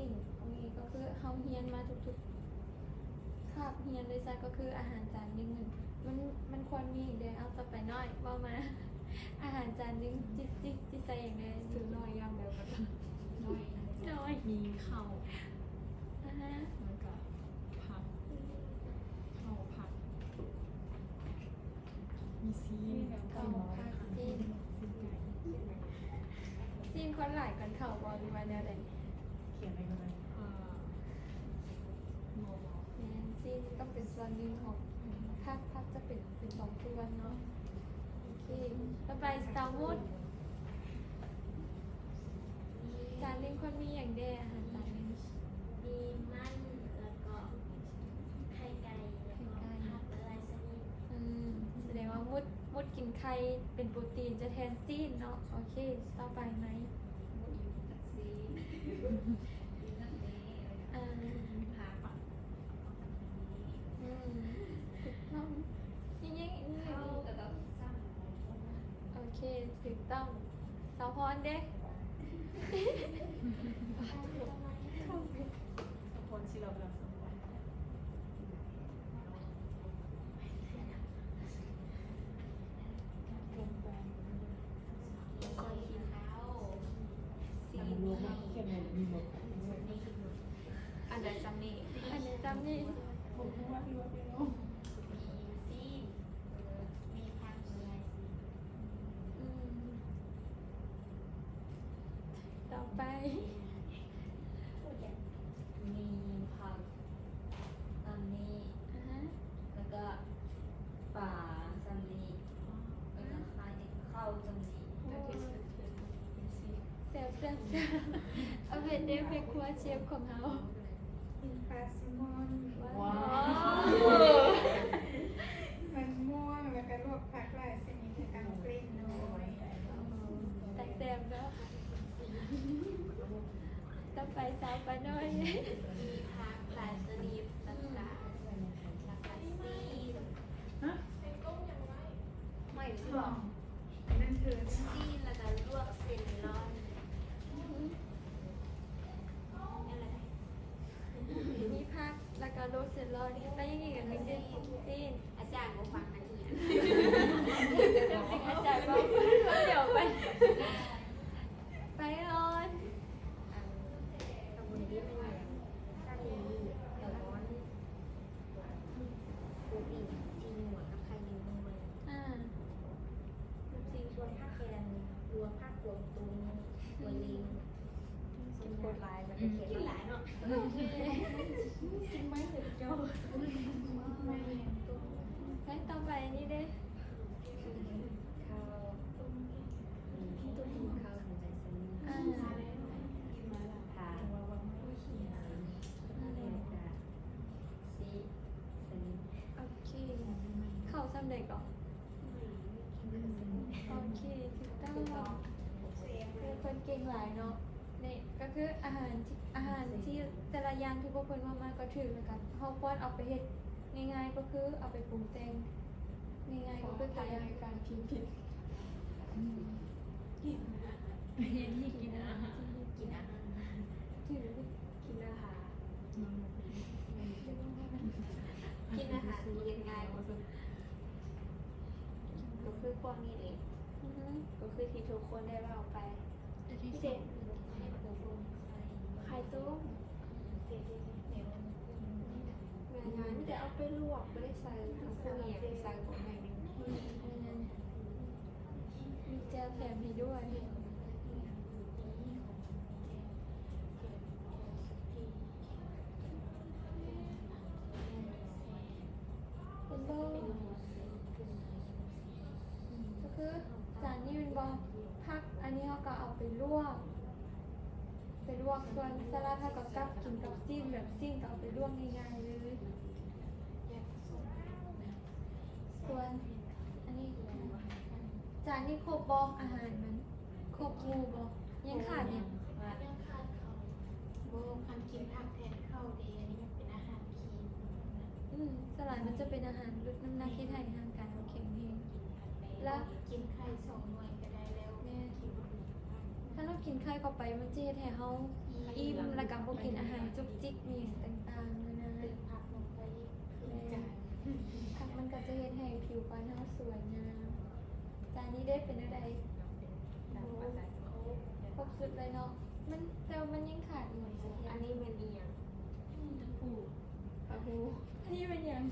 ນ. ອັນນີ້ກໍຄືເຮົາຮຽນມາທຸກໆຄາບຮຽນເລີຍຊະ ກໍຄືອາຫານຈານໜຶ່ງ ມັນ ມັນຄວນມີແດ່. ເອົາ ຕໍ່ໄປນ້ອຍ ເວົ້າມາ ອາຫານຈານໜຶ່ງ ຈິ ຈິ ຈິໃສ່ຫຍັງແດ່? ຊື່ນ້ອຍຢ່າງແບບ ນ້ອຍ ນ້ອຍ ມີເຂົ້າ ອາຮະ ແລ້ວກໍຜັກ ເຂົ້າ ຜັກ ມີຊີ້ນ ເຂົ້າ ຜັກ ຊີ້ນ. ຊີ້ນຄວນຫຼາຍກວ່າເຂົ້າບໍ່ ຫຼືວ່າແນວໃດ? ຂຽນໄວ້ກໍໄດ້ ເອີ ບໍ່ ບໍ່ ແມ່ນ ຊີ້ນກໍເປັນສ່ວນໜຶ່ງຂອງຜັກ ຜັກຈະເປັນ ເປັນສອງສ່ວນເນາະ. ໂອເຄ ຕໍ່ໄປ ສາວມຸດ ຈານໜຶ່ງຄວນມີຫຍັງແດ່? ອາຫານຈານໜຶ່ງ ມີມັນ ແລ້ວກໍໄຂ່ໄກ່ ແລ້ວກໍ ໄຂ່ໄກ່ ຜັກຫຼາຍຊະນິດ. ອືມ ສະແດງວ່າມຸດ ມຸດກິນໄຂ່ເປັນໂປຣຕີນ ຈະແທນຊີ້ນເນາະ. ໂອເຄ ຕໍ່ໄປໄມ ໝູອີ່ມກັບຊີ້ນ ອີ່ມກັບນີ້ ເອີ ພາປັກ ອືມ ຖືກຕ້ອງ ຍິງໆ ເຂົ້າ ແລ້ວກໍຊ້ຳ. ໂອເຄ ຖືກຕ້ອງ. ສາວພອນເດ? ສາວພອນຊິເລົ່າເລື່ອງສາວພອນ. ອັນໃດຊ່ຳນີ້ ອັນໃດຊ່ຳນີ້ ມີຊີ້ນ ມີຜັກ ມີຫຼາຍສິ່ງ ອືມ ຕໍ່ໄປ ມີຜັກ ອັນນີ້ ອາຮະ ແລ້ວກໍປາສ່ຳນີ້ ແລ້ວກໍໄຂ່ ເຂົ້າສ່ຳນີ້ ແຊບໆໆ ເອົາເວດເດ້ ແມ່ຄົວເຊຟຂອງເຮົາ ກິນປາແຊມອນ ວ້າວ ມັນມ່ວງ ແລ້ວກໍລວກຜັກຫຼາຍຊະນິດ ໃຫ້ການເປັນນ້ອຍ ຕາແຊບເນາະ. ຕໍ່ໄປສາວປ້ານ້ອຍ ມີຜັກຫຼາຍຊະນິດ ແລ້ວກະ ແລ້ວກະຊີ້ນ ຫອຍ ຊີ້ນ ແລ້ວກະລວກເສັ້ນລອນ ແມ່ນແຫຼະ ມີຜັກ ແລ້ວກະລວກເສັ້ນລອນ ແລ້ວຍັງອີກອັນໜຶ່ງ ຊີ້ນ ຊີ້ນ ອາຈານບໍ່ຟັງນັກຮຽນ ອາຈານບອກ ດຽວໄປ ໄປກ່ອນ ອັນ ຕຳບນນີ້ແມ່ນຫຍັງ? ຊາລີ ແຊລມອນ ປູປີ້ງ ຊີ້ນງົວ ກັບໄຂ່ນິວໜ່ວຍ ອາ ຊີ້ນສ່ວນ ຜັກແຄນ ລວມ ຜັກກວາງຕຸ້ງ ຫົວເລັງ ກິນໂຄດຫຼາຍ ແລ້ວກໍເຄັມ ກິນຫຼາຍເນາະ ກິນໄມ້ເດີເຈົ້າ ແລ້ວຕໍ່ໄປນີ້ເດ້ ເຂົ້າ ເຂົ້າ ອາ ທາ ອືມ ແລ້ວກະ ຊີສະນິດ ໂອເຄ ເຂົ້າຊ່ຳໃດເກາະ? ໂອເຄ ຖືກຕ້ອງ ເປັນຄົນເກັ່ງຫຼາຍເນາະ. ນີ້ກໍຄືອາຫານທີ່ ອາຫານທີ່ແຕ່ລະຢ່າງທີ່ພວກເພິ່ນເວົ້າມາກໍຖືກ ແລ້ວກໍເຮົາຄວນເອົາໄປເຮັດງ່າຍໆ ກໍຄືເອົາໄປປຸງແຕ່ງງ່າຍໆ ກໍຄືຕົວຢ່າງການພິມຜິດ ກິນ ເຮັດ ກິນອາຫານ ກິນອາຫານ ກິນອາຫານ ກິນອາຫານ ກິນອາຫານທີ່ເຮັດງ່າຍທີ່ສຸດ ກໍຄືພວກນີ້ເດ້ ອືຮຶ ກໍຄືທີ່ທຸກຄົນໄດ້ເວົ້າໄປ ທີ່ເດັດ ໄຂ່ຕົ້ມ ງ່າຍໆ ມີແຕ່ເອົາໄປລວກ ບໍ່ໄດ້ໃສ່ເຄື່ອງອີ່ຫຍັງ ໃສ່ຂອງແຫ້ງ ອືມ ມີແຈ່ວແຖມໃຫ້ດ້ວຍ ເຫັນບໍ່? ກໍຄືຈານນີ້ແມ່ນບໍ່? ຜັກອັນນີ້ເຮົາກໍເອົາໄປລວກ ໄປລວກ ສ່ວນສະຫຼັດເຮົາກໍກັບກິນກັບຊີ້ນ ແບບຊີ້ນກໍເອົາໄປລວກງ່າຍໆເລີຍ. ສ່ວນອັນນີ້ ຈານນີ້ຄົບບໍ່? ອາຫານມັນຄົບໝູ່ບໍ່? ຍັງຂາດຫຍັງ? ຍັງຂາດເຂົ້າ. ບໍ່ ຄັນກິນຜັກແທນເຂົ້າເດ ອັນນີ້ມັນເປັນອາຫານຄີນ. ອືມ ສ່ວນຫຼາຍມັນຈະເປັນອາຫານຫຼຸດນ້ຳໜັກ ເຮັດໃຫ້ຮ່າງກາຍເຮົາແຂງແຮງ. ແລ້ວກິນໄຂ່ສອງໜ່ວຍກໍໄດ້ແລ້ວ. ແມ່ນ. ຖ້າເຮົາກິນໄຂ່ເຂົ້າໄປ ມັນຈະເຮັດໃຫ້ເຮົາອີ່ມ ແລ້ວກໍບໍ່ກິນອາຫານຈຸກຈິກອີ່ຫຍັງຕ່າງໆນານາ. ແມ່ນ. ຜັກມັນກໍຈະເຮັດໃຫ້ຜິວພຣນເຮົາສວຍງາມ. ຈານນີ້ເດ້ເປັນແນວໃດ? ຄົບຊຸດເລີຍເນາະ. ມັນ ແຕ່ວ່າມັນຍັງຂາດອີ່ຫຍັງ? ອັນນີ້ແມ່ນອີ່ຫຍັງ? ປາທູ. ປາທູ. ອັນນີ້ແມ່ນຫຍັງ?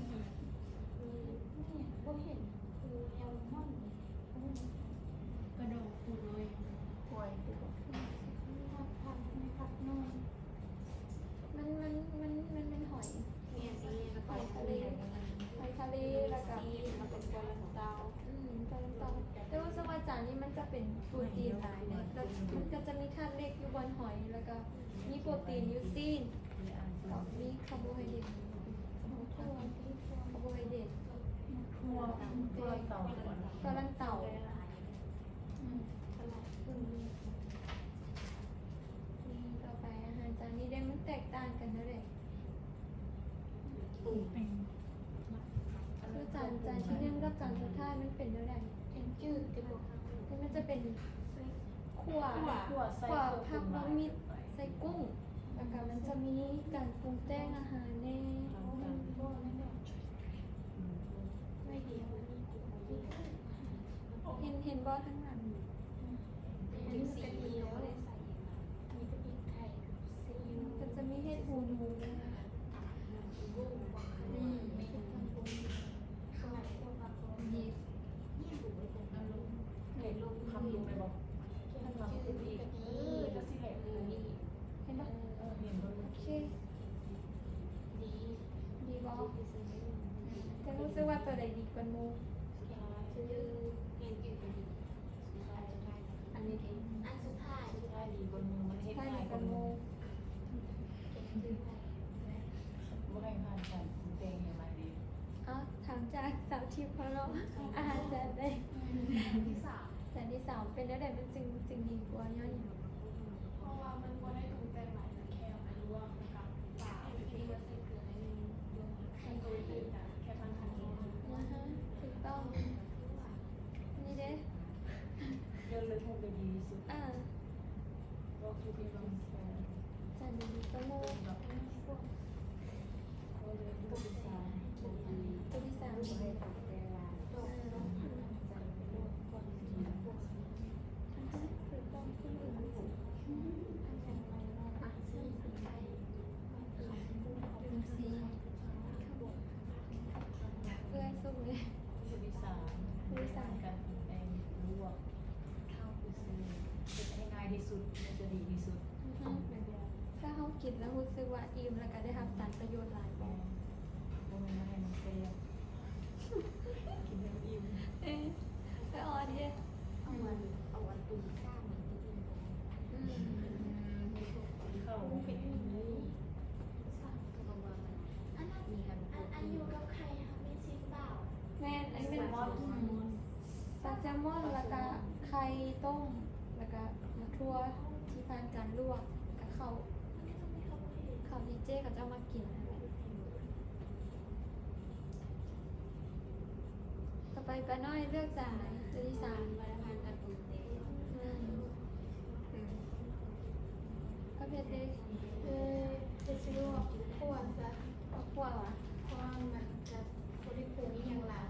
ບໍ່ເຫັນ. ຄືແຊລມອນ. ກະດູກປູນ້ອຍ. ຫອຍ. ຜັກ ຜັກ ຜັກນ້ອຍ. ມັນ ມັນ ມັນ ມັນແມ່ນຫອຍ. ແມ່ນ ຫອຍທະເລ ຫອຍທະເລ ແລ້ວກໍ ແລ້ວກໍປາລັນເຕົາ. ອືມ ປາລັນເຕົາ. ແຕ່ວ່າສ່ວນວ່າຈານນີ້ມັນຈະເປັນໂປຣຕີນຫຼາຍເດ້ ແລ້ວມັນກໍຈະມີທາດເຫຼັກຢູ່ບ່ອນຫອຍ ແລ້ວກໍມີໂປຣຕີນຢູ່ຊີ້ນ ກໍມີຄາໂບໄຮເດຣດ. ຄາໂບໄຮເດຣດ. ປາລັນເຕົາ. ອືມ ຕໍ່ໄປອາຫານຈານນີ້ເດ້ ມັນແຕກຕ່າງກັນແນວໃດ? ຄືຈານ ຈານທີໜຶ່ງກັບຈານສຸດທ້າຍມັນເປັນແນວໃດ? ເປັນຈືດຕິບໍ່? ແຕ່ມັນຈະເປັນຂົ້ວ ຂົ້ວ ຂົ້ວຜັກລວມມິດໃສ່ກຸ້ງ ແລ້ວກໍມັນຈະມີການປຸງແຕ່ງອາຫານແດ່. ເຫັນ ເຫັນບໍ່ທາງຫຼັງ? ເປັນສີຂຽວ ມີແຕ່ພລິກໄທ. ຮູ້ສຶກວ່າໂຕໃດດີກວ່າໝູ່? ອັນນີ້ ອັນສຸດທ້າຍ ສຸດທ້າຍດີກວ່າໝູ່ ມັນເຮັດງ່າຍກວ່າໝູ່. ບໍ່ໃຫ້ຜ່ານການປຸງແຕ່ງຫຍັງຫຼາຍເດ້. ເອົ້າ ຖາມຈາກສາວທິບເຮົາເນາະ ອາຫານຈານໃດ? ຈານທີສາມ. ຈານທີສາມ ເປັນແນວໃດມັນຈຶ່ງ ຈຶ່ງດີກວ່າ? ຍ້ອນຫຍັງ? ເພາະວ່າມັນບໍ່ໄດ້ປຸງແຕ່ງຫຼາຍ ມັນແຄ່ລວກ ແລ້ວກະປາທີ່ວ່າໃສ່ເກືອໜ້ອຍໜຶ່ງ ມັນກໍເລີຍຕື່ນຕາ ແຄ່ຜ່ານການ ອາຮະ ຖືກຕ້ອງ. ນີ້ເດ້ ເລືອກຮູບໄດ້ດີທີ່ສຸດ. ອາ ຈານດີໆ ໂຕໂຕທີສາມ ໂຕທີສາມ ເອື້ອຍສຸກເລີຍ. ຜູ້ທີສາມ ຜູ້ທີສາມ ການປຸງແຕ່ງລວກ ເຮັດໃຫ້ງ່າຍທີ່ສຸດ ມັນຈະດີທີ່ສຸດ. ອືຮຶ ຖ້າເຮົາກິນແລ້ວຮູ້ສຶກວ່າອີ່ມ ແລ້ວກະໄດ້ຮັບສານປະໂຫຍດຫຼາຍບໍ່? ບໍ່ແມ່ນວ່າໃຫ້ມັນແຊບ ກິນແລ້ວອີ່ມ. ເອີ ໄປອ່ອນເດ້ ເອົາອັນ ເອົາອັນຕຸ່ມຊ້າງມັນກິນອີ່ມ. ອືມ ເຂົ້າ ມັນເປັນອີ່ມເລີຍ. ອັນນັ້ນ ອັນ ອັນຢູ່ກັບໄຂ່ ເຮົາມີຊີ້ນເປົ່າ. ແມ່ນ ອັນນີ້ແມ່ນ ປາແຊລມອນ ແລ້ວກະໄຂ່ຕົ້ມ ແລ້ວກະໝາກຖົ່ວທີ່ຜ່ານການລວກ ແລ້ວກະເຂົ້າ ເຂົ້າທີ່ເຈ້ເຂົາເຈົ້າມັກກິນຫັ້ນແຫຼະ. ຕໍ່ໄປປ້ານ້ອຍເລືອກຈານໃດ? ໂຕທີສາມ. ອືມ ປະເພດເດ? ເອີ ເຮັດຊິລວກ ຂົ້ວຊະ. ເອົາຂົ້ວຫວາ? ເພາະວ່າມັນຈະບໍ່ໄດ້ປຸງອີ່ຫຍັງຫຼາຍ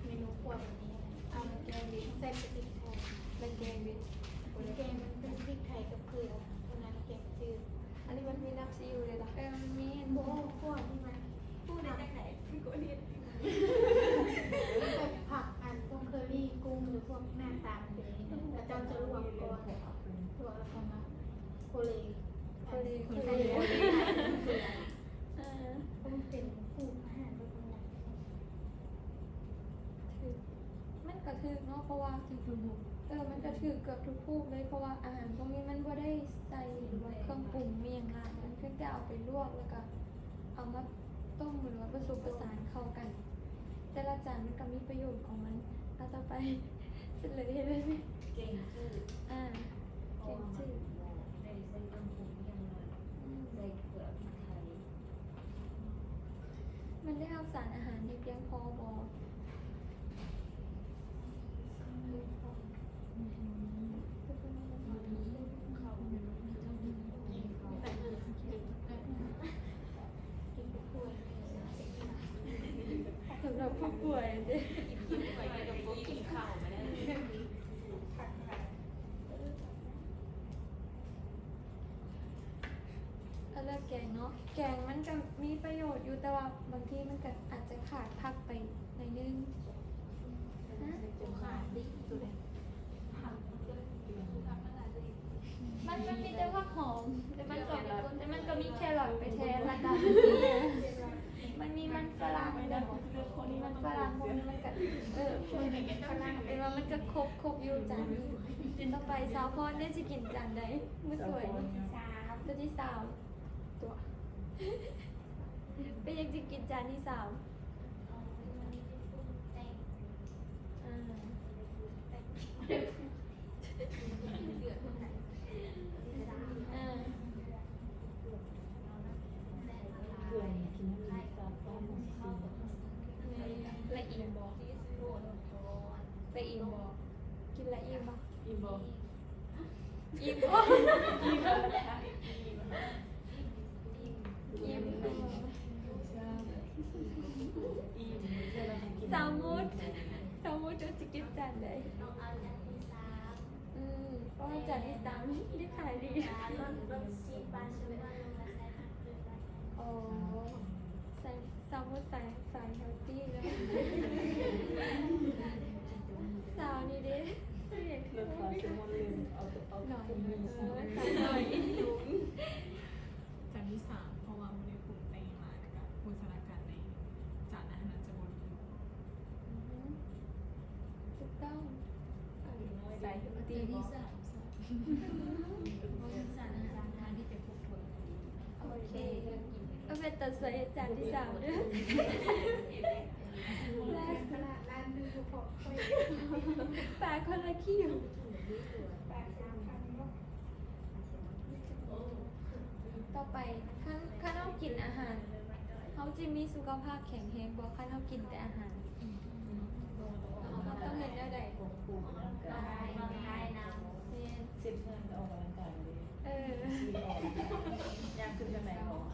ເມນູຂົ້ວແບບນີ້. ເອົາແກງດິ ໃສ່ແຕ່ພຣິກໄທ ແລ້ວແກງດິ ແກງມັນເປັນພຣິກໄທກັບເກືອເທົ່ານັ້ນ ແກງຈືດ. ອັນນີ້ມັນມີນ້ຳຊີອິ້ວເດ້ລະ? ເອີ ມັນມີ. ບໍ່ ຂົ້ວທີ່ມັນ ຮູ້ໄດ້ຈັ່ງໃດ? ຄືກໍເຮັດຢູ່ ແບບຜັກ ອັນ ພວກເຄີຣີ ກຸ້ງ ຫຼື ພວກໜ້າຕາເປັນ ເຂົາເຈົ້າຈະລວກກ່ອນ ລວກແລ້ວກໍມາໂຄເລ ໂຄເລ ໂຄເລ ເອີ ມັນເປັນສູດອາຫານແບບນັ້ນ. ຖືກ ມັນກະຖືກເນາະ ເພາະວ່າ ຖືກທຸກຮູບ. ເອີ ມັນກະຖືກເກືອບທຸກຮູບເລີຍ ເພາະວ່າອາຫານພວກນີ້ມັນບໍ່ໄດ້ໃສ່ ຫຼືວ່າເຄື່ອງປຸງອີ່ຫຍັງຫຼາຍ ມັນພຽງແຕ່ເອົາໄປລວກ ແລ້ວກະເອົາມາຕົ້ມ ຫຼືວ່າປະສົມປະສານເຂົ້າກັນ. ແຕ່ລະຈານມັນກະມີປະໂຫຍດຂອງມັນ. ອາ ຕໍ່ໄປ ສະເຫຼີຍເລີຍ ແກງຈືດ. ອາ ແກງຈືດ ເພາະວ່າມັນບໍ່ໄດ້ໃສ່ເຄື່ອງປຸງອີ່ຫຍັງຫຼາຍ ອືມ ໃສ່ເກືອ ພຣິກໄທ. ມັນໄດ້ຮັບສານອາຫານທີ່ພຽງພໍບໍ່? ສຳລັບຜູ້ປ່ວຍເດ້. ເອົາເລືອກແກງເນາະ. ແກງມັນກະມີປະໂຫຍດຢູ່ ແຕ່ວ່າບາງທີມັນກະອາດຈະຂາດຜັກໄປໜ້ອຍໜຶ່ງ. ຮະ? ມັນ ມັນມີແຕ່ຜັກຫອມ ແຕ່ມັນກະ ແຕ່ມັນກະມີແຄຣອດໄປແທນ ແລ້ວກະ ມັນມີມັນຝຣັ່ງເດ້ ມີມັນຝຣັ່ງ ພວກນີ້ມັນກະ ເອີ ເປັນວ່າມັນກະຄົບ ຄົບຢູ່. ຈານນີ້ ຕໍ່ໄປສາວພອນເດ້ ຊິກິນຈານໃດ? ມື້ສວຍນີ້ ໂຕທີສາມ ຕົວະ ເປັນຫຍັງຈຶ່ງກິນຈານທີສາມ? ອາ ລະອີ່ມບໍ່? ລະອີ່ມບໍ່? ກິນລະອີ່ມບໍ່? ອີ່ມບໍ່? ອີ່ມບໍ່? ອີ່ມ ອີ່ມ ອີ່ມ ສາວມຸດ ສາວມຸດເຈົ້າຊິກິນຈານໃດ? ອືມ ເພາະວ່າຈານທີສາມນີ້ຂາຍດີ. ອໍ ສາວ ສາວມຸດສາຍ ສາຍເຮລຕີເລີຍ. ສາວນີ້ເດ້ ລດພາແຊລມອນເລີຍ ເອົາ ເອົາ ໜ້ອຍ ເອີ ໜ້ອຍ. ຈານທີສາມ ເພາະວ່າບໍ່ໄດ້ປຸງແຕ່ງຫຍັງຫຼາຍ ແລ້ວກະໂພຊະນາການໃນຈານອາຫານຈະບໍ່ຫຼູ. ທີສາມ ສາມ ສາມ ສາມ ສາມ ໂອເຄ ເອີ ເປັນຕາຊ່ວຍອາຈານທີສາມເດີ ປາຄົນລະຄິວ ຕໍ່ໄປ ຄັນ ຄັນເຮົາກິນອາຫານ ເຮົາຊິມີສຸຂະພາບແຂງແຮງບໍ່ ຄັນເຮົາກິນແຕ່ອາຫານ? ເຮົາຕ້ອງເຮັດແນວໃດ? ອອກກຳລັງກາຍນຳ ແມ່ນ ເຊັດເຮືອນກໍອອກກຳລັງກາຍເດ້ ເອີ ຂີ່ອອກ ຍ່າງຂຶ້ນທາງໃດກໍອອກ